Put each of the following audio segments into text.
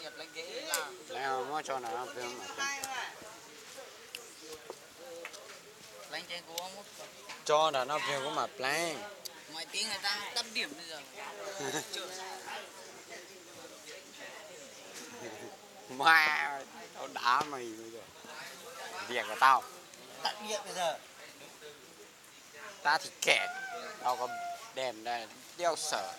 Pleev, muab tso nram no pliag, tso nram no pliag kuv mam pleev. Mas tau dav mas, viam kom tau. Tab thib khem, tau kom dem da, diau sawm.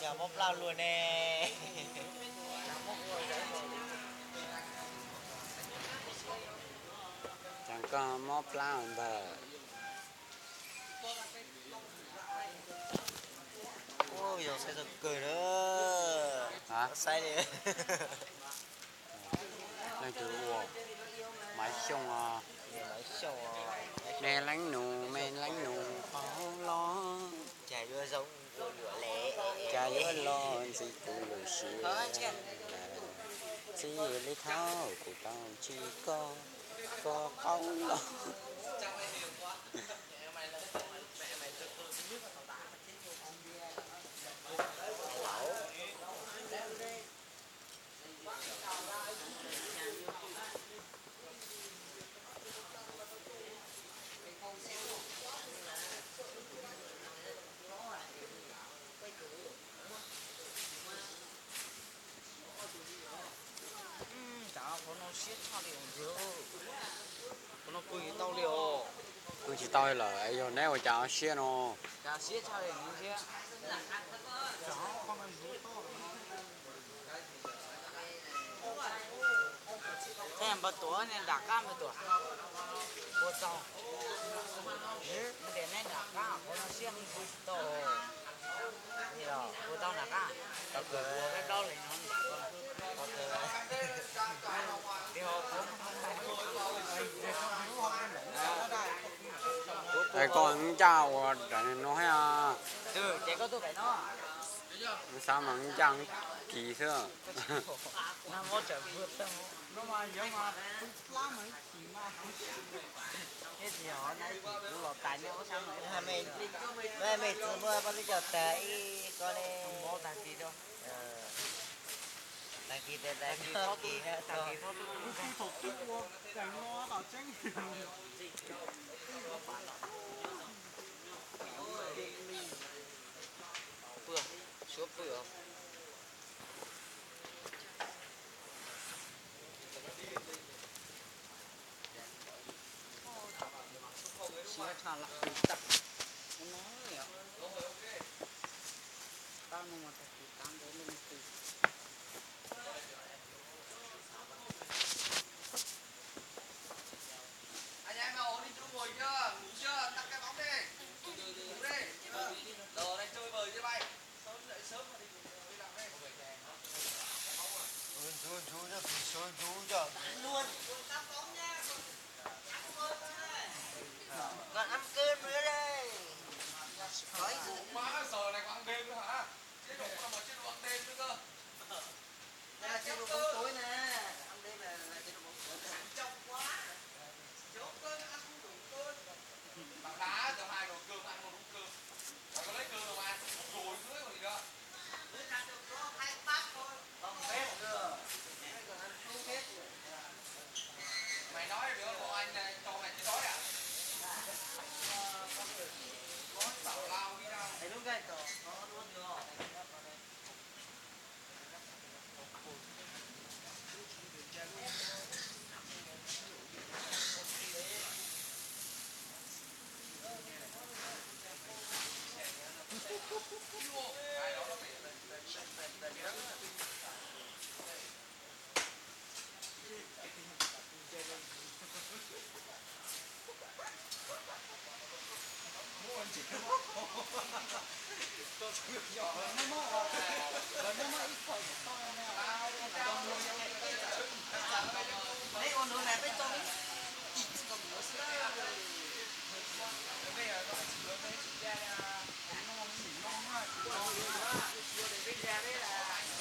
Cas mob plab luaj ne. Cas koj mob plab ntag. Yog saib txog kawg na. Saib li. Leej twg ua? Maiv Xyooj os. Me leej nus, me leej nus qhov los, cas yuav zoo, cas yuav los ntxim kuv lub siab, txij li thaum kuv tau ntsib koj, koj qhov los. Qhov no siab tshaj li os. Qhov no pw tsis tau li os. Pw tsis tau lawm, yog neb ua cas siab no. Npawg Tuam, nram qab npawg Tuam. Ua tau. Tias neb nram qab, qhov no siab pw tsis tau. Ua tau nram qab. Es koj ncaj ua daim no thiab. Xav mas ncaj kis xwb. Mej txiv muab pab lub coj tag ib ko li. Tag kis tes tag kis. Pw, suav pw os. Siab tshaj lam pw tag. Tab no mas tag kis tav ntawd leej twg.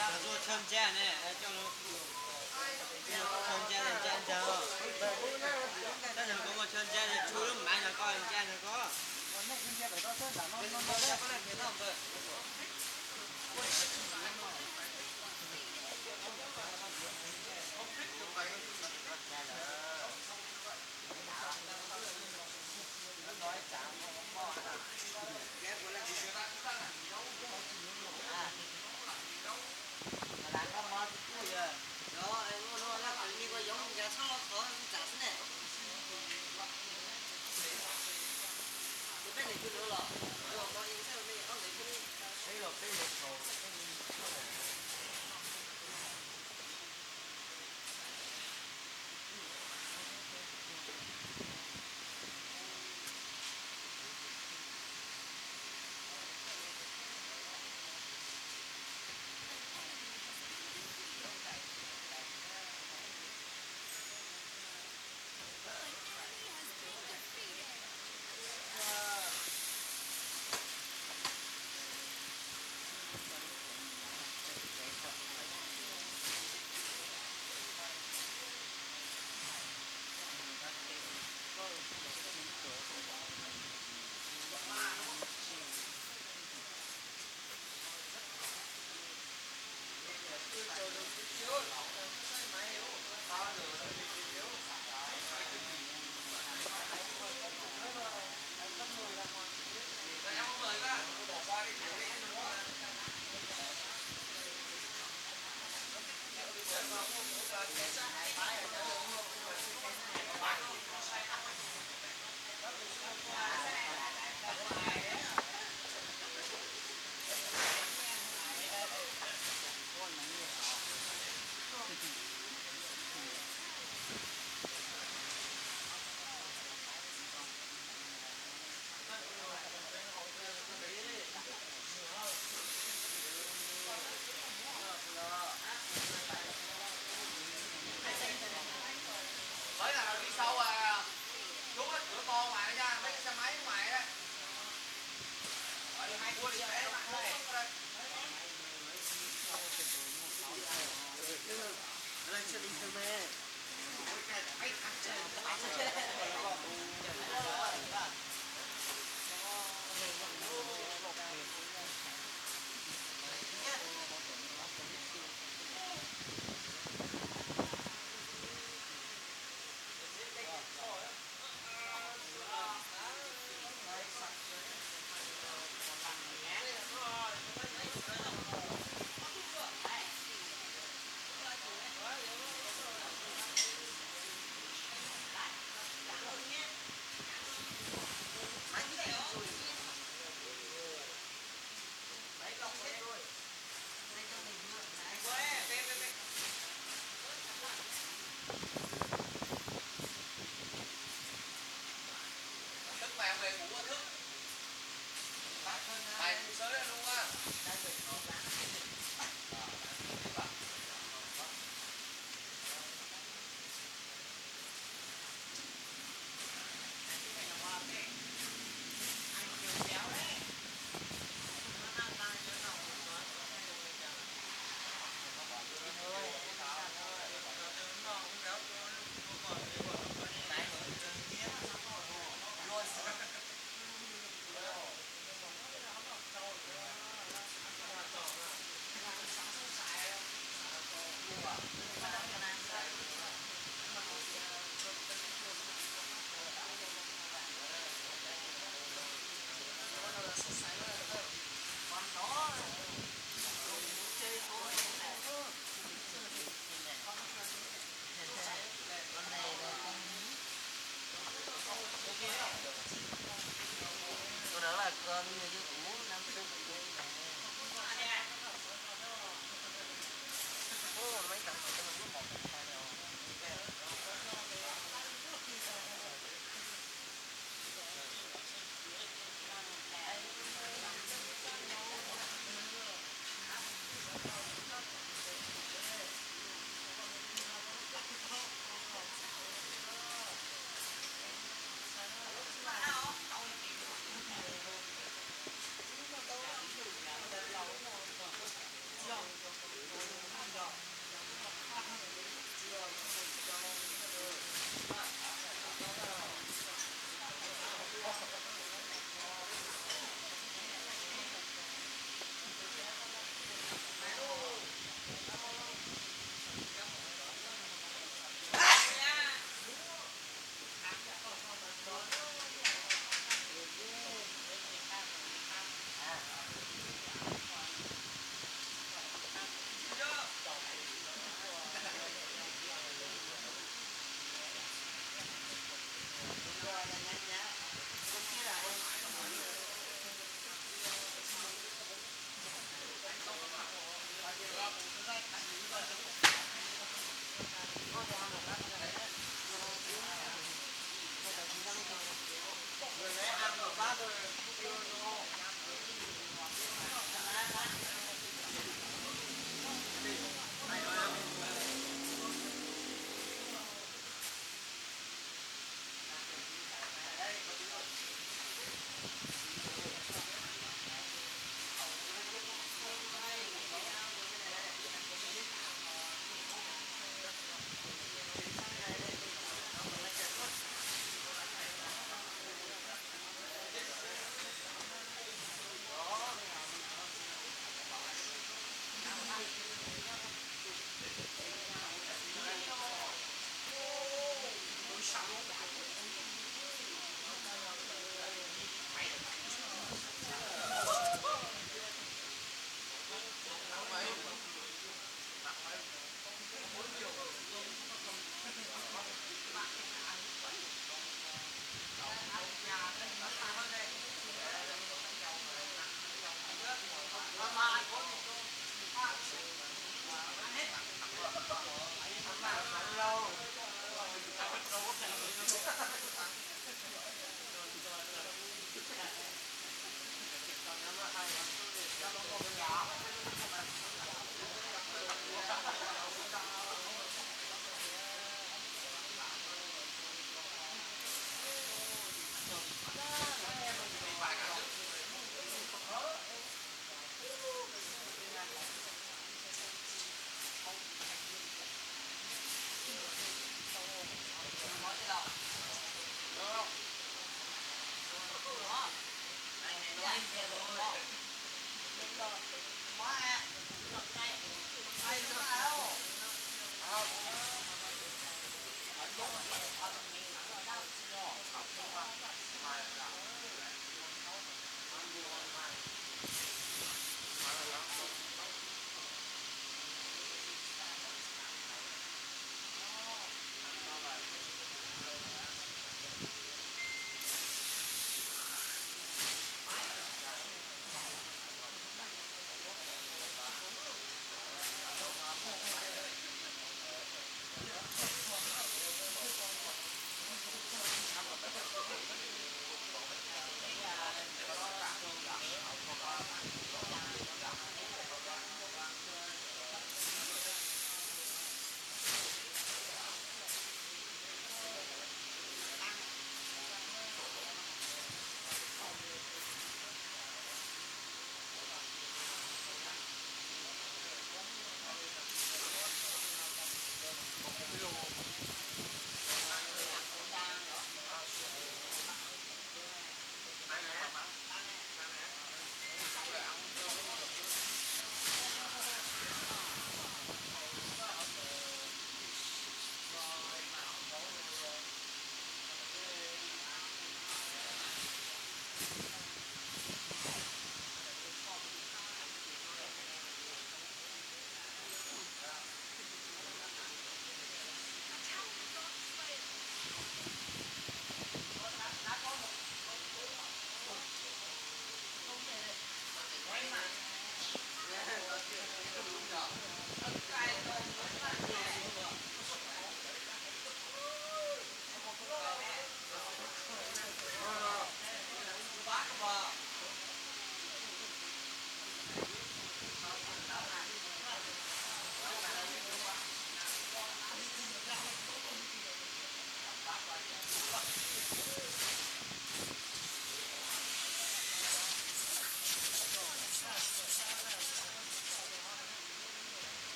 Coj lub tshaw ncaj ne, coj lub tshaw ncaj ncaj ncaj. Tab sis kuv muaj tshaw ncaj tshuav Mới là đi sau à, trốn ở cửa to ngoài nha, mấy cái xe máy ngoài á. Ở đây hai cua đi té mặt đây. Thức mà về ngủ vô thức. Mày cũng sớm ra luôn á.